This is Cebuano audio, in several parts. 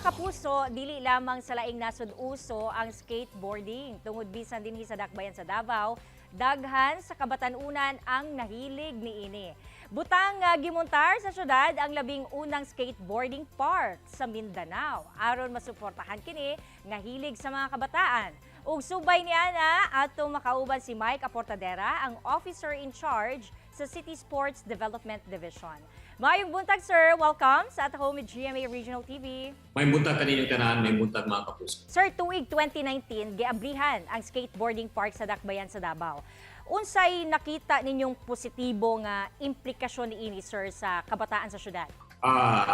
Kapuso, dili lamang sa laing nasod uso ang skateboarding. Tungod bisan dinhi sa dakbayan sa Davao, daghan sa kabatan-unan ang nahilig niini. Butang gimuntar sa syudad ang 11 na skateboarding park sa Mindanao aron masuportahan kini nga hilig sa mga kabataan. Ug subay niana, atong makauban si Mike Aportadera, ang officer in charge sa City Sports Development Division. Maayong buntag, sir. Welcome sa At Home with GMA Regional TV. Maayong buntag kaninyong tanan, maayong buntag, mga kapuso. Sir, tuig 2019, giablihan ang skateboarding park sa Dakbayan sa Davao. Unsay nakita ninyong positibo nga implikasyon niini, sir, sa kabataan sa syudad?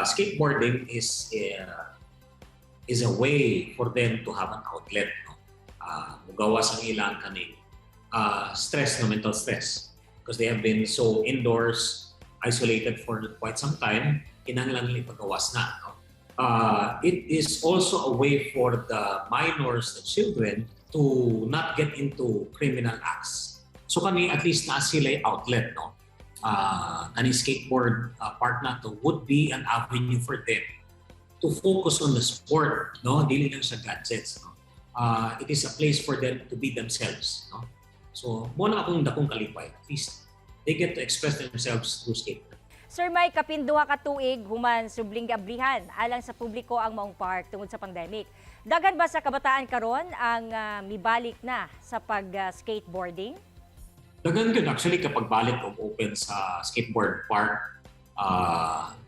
Skateboarding is a way for them to have an outlet, no? Mugawas ang ilang kaning stress, no, mental stress. Because they have been so indoors, isolated for quite some time, kinahanglan nila ipagawas na. No? It is also a way for the minors, the children, to not get into criminal acts. So kani at least naa sila outlet, no? Kani skateboard park nato would be an avenue for them to focus on the sport, no? Dili lang sa gadgets, no? It is a place for them to be themselves, no? So, mao na akong dakong kalipay. At least they get to express themselves through skateboard. Sir Mike, kapin 2 ka tuig human subling giablihan alang sa publiko ang maong park tungod sa pandemic. Daghan ba sa kabataan karon ang mibalik na sa pag-skateboarding? Daghan gyud actually. Kapag balik og open sa skateboard park,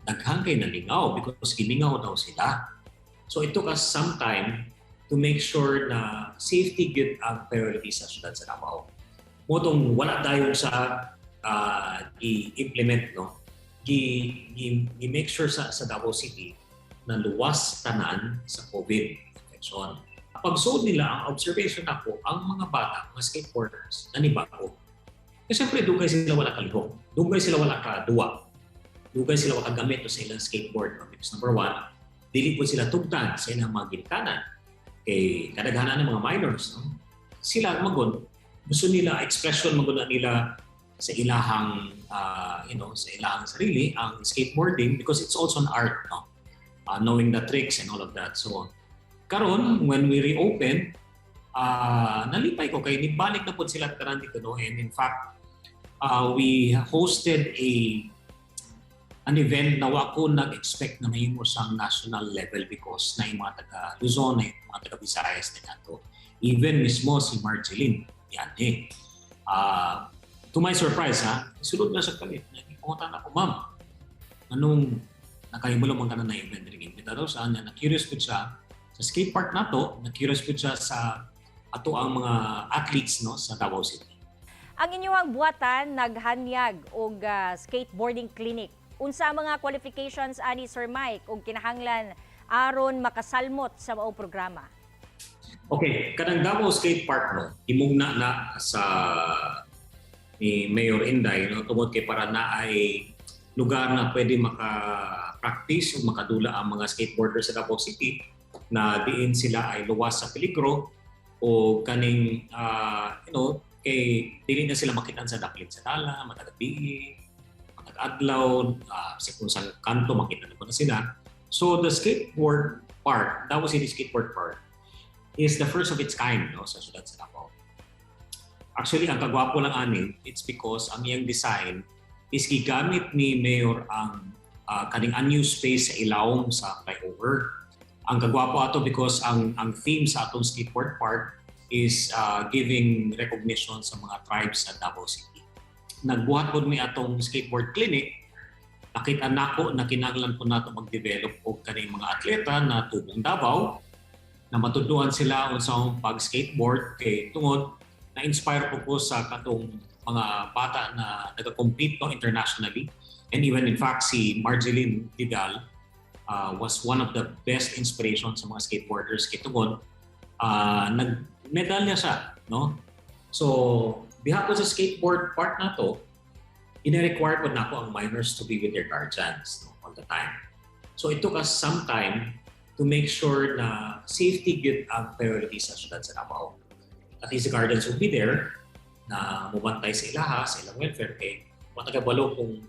daghan kay nalingaw because gilingaw daw sila. So it took us some time to make sure na safety gyud ang priority sa syudad sa Davao. Mao tong wala dayon sa i-implement, no, gi, gi, gi make sure sa Davao City na luwas tanan sa COVID infection. Pagsuod nila, ang observation nako, ang mga bata, mga skateboarders, nanibago. Kasi siyempre, dugay sila wala kalihok. Dugay sila wala kaduwa. Dugay sila wala kagamit sa ilang skateboard. No? Because number one, dili po sila tugtan sa ilang mga ginikanan. Kay kadaghanan ng mga minors, no? Sila magod, gusto nila expression magod na nila sa ilahang sa ilahang sarili ang skateboarding because it's also an art, no, knowing the tricks and all of that. So karon, when we reopen, nalipay ko kay nibalik na pod sila tanan dito, no? And in fact, we hosted a an event na wa ko nag-expect na mahimo siyang national level because na yung mga taga Luzon, na yung mga taga Visayas na to. Even mismo si Marjeline, yan eh. To my surprise ha, sulod na siya kalit. Nagpangutan ako, "Ma'am, anong nakahibalo man ka na na event rin?" Imbitado siya, na na-curious po siya sa skate park nato, na-curious po siya sa ato ang mga athletes, no, sa Davao City. Ang inyong buhatan naghanyag og skateboarding clinic. Unsa ang mga qualifications ani, Sir Mike, ug kinahanglan aron makasalmot sa maong programa? Okay, kanang Davao Skate Park, no, imugna na sa ni Mayor Inday, no, tungod kay para na ay lugar na pwede maka-practice o makadula ang mga skateboarders sa Davao City na diin sila ay luwas sa peligro o kaning kay dili na sila makitaan sa daplin sa dala matag gabi, matag adlaw, sa kung saan kanto makita na po na sila. So the skateboard park, Davao City Skateboard Park, is the first of its kind, no, sa syudad sa Davao. Actually, ang kagwapo lang ani, it's because ang iyang design is gigamit ni Mayor ang kaning unused space sa ilawom sa flyover. Ang kagwapo ato because ang theme sa atong skateboard park is giving recognition sa mga tribes sa Davao City. Nagbuhat pod mi atong skateboard clinic. Nakita nako na kinahanglan po nato mag-develop og kaning mga atleta na tubong Davao na matudluan sila unsa pag-skateboard kay tungod na-inspire po ko sa katong mga bata na nag-compete, no, internationally. And even in fact, si Marjeline Vidal was one of the best inspiration sa mga skateboarders kay tungod nag-medalya siya, no? So, diha ko sa skateboard park nato, ina-require po nako ang minors to be with their guardians, no, all the time. So it took us some time to make sure na safety gyud ang priority sa syudad sa Davao. At least the guardians will be there na mubantay sa ilaha, sa ilang welfare kay wa ta kabalo kung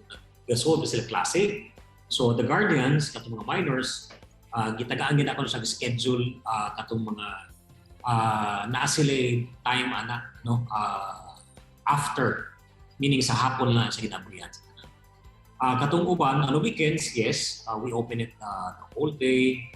gasol ba sila klase. So the guardians, katong mga minors, Gitagaan gid ako sa schedule, katong mga naa sila time ana, no, after, meaning sa hapon lang sa ginabulihan sa tanan. Katong uban ano, weekends, yes, we open it the whole day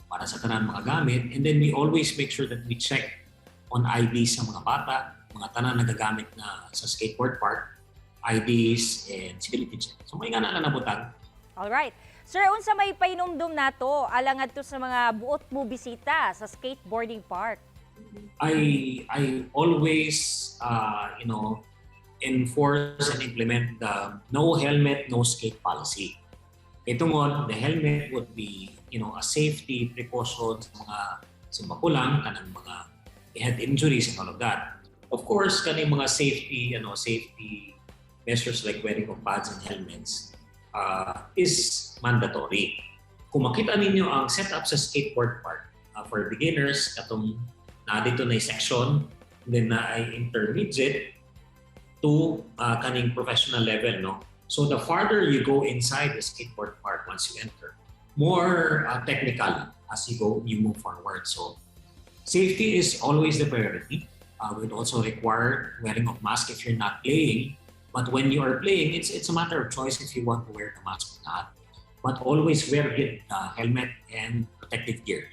para sa tanan mga gamit, and then we always make sure that we check on IDs sa mga bata, mga tanan nagagamit na sa skateboard park, IDs and security check. So may nga na nabutang. Alright. Sir, unsa may painumdum nato alang adto sa mga buot mo bisita sa skateboarding park? I always enforce and implement the no helmet, no skate policy. Kay tungod the helmet would be a safety precaution sa mga simbakulang, kanang mga head injuries and all of that. Of course, kaning mga safety ano safety measures like wearing of pads and helmets is mandatory. Kung makita ninyo ang setup sa skateboard park, for beginners, katong na dito na section, then na ay intermediate to kaning professional level, no? So the farther you go inside the skateboard park once you enter, more technical as you go, you move forward. So safety is always the priority. We would also require wearing of mask if you're not playing. But when you are playing, it's a matter of choice if you want to wear the mask or not. But always wear the helmet and protective gear.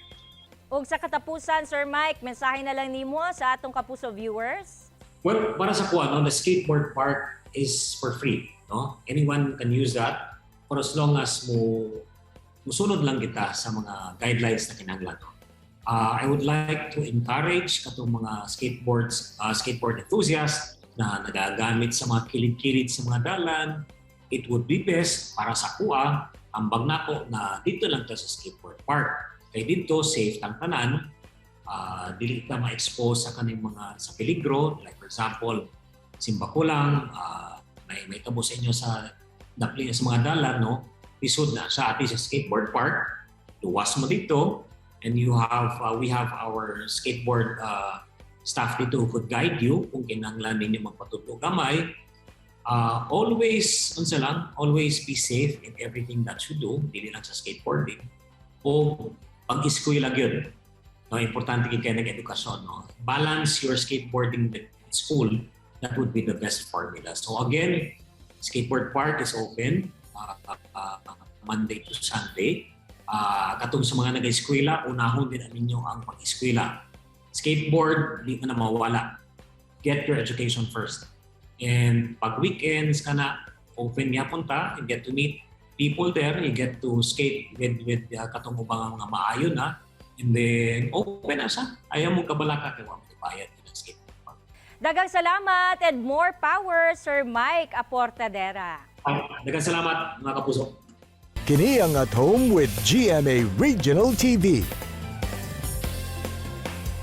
Ug sa katapusan, Sir Mike, mensahe na lang nimo sa atong Kapuso viewers. Well, para sa kuan, no, the skateboard park is for free. No? Anyone can use that for as long as mo musunod lang kita sa mga guidelines na kinahanglan. No? I would like to encourage katong mga skateboard enthusiasts na nagagamit sa mga kilid-kilid sa mga dalan. It would be best para sa kuha, ambag nako na dito lang ta sa skateboard park. Kay dito safe tang tanan, dili ka ma-expose sa kaning mga sa peligro, like for example, simba ko lang, may tabo sa inyo sa dapli sa mga dalan, no, lisod na sa ati sa skateboard park, luwas mo dito, and you have we have our skateboard staff dito who could guide you kung kinahanglan ninyo magpatudlo gamay. Always unsa lang, always be safe in everything that you do, dili lang sa skateboarding o pag-eskwela gyud, no? Importante gyud kay nag-edukasyon, no? Balance your skateboarding with school. That would be the best formula. So again, skateboard park is open Monday to Sunday. Katong sa mga nag-eskwela, unahon din ninyo ang pag-eskwela. Skateboard, di ka na mawala. Get your education first. And pag weekends ka na, open yapon ta, you get to meet people there, you get to skate with katong ubang mga maayo na, and then open na siya. Ayaw mong kabalaka kay wa mo bayad ng skateboard park. Daghang salamat and more power, Sir Mike Aportadera. Ay, daghang salamat, mga Kapuso. Kini ang At Home with GMA Regional TV.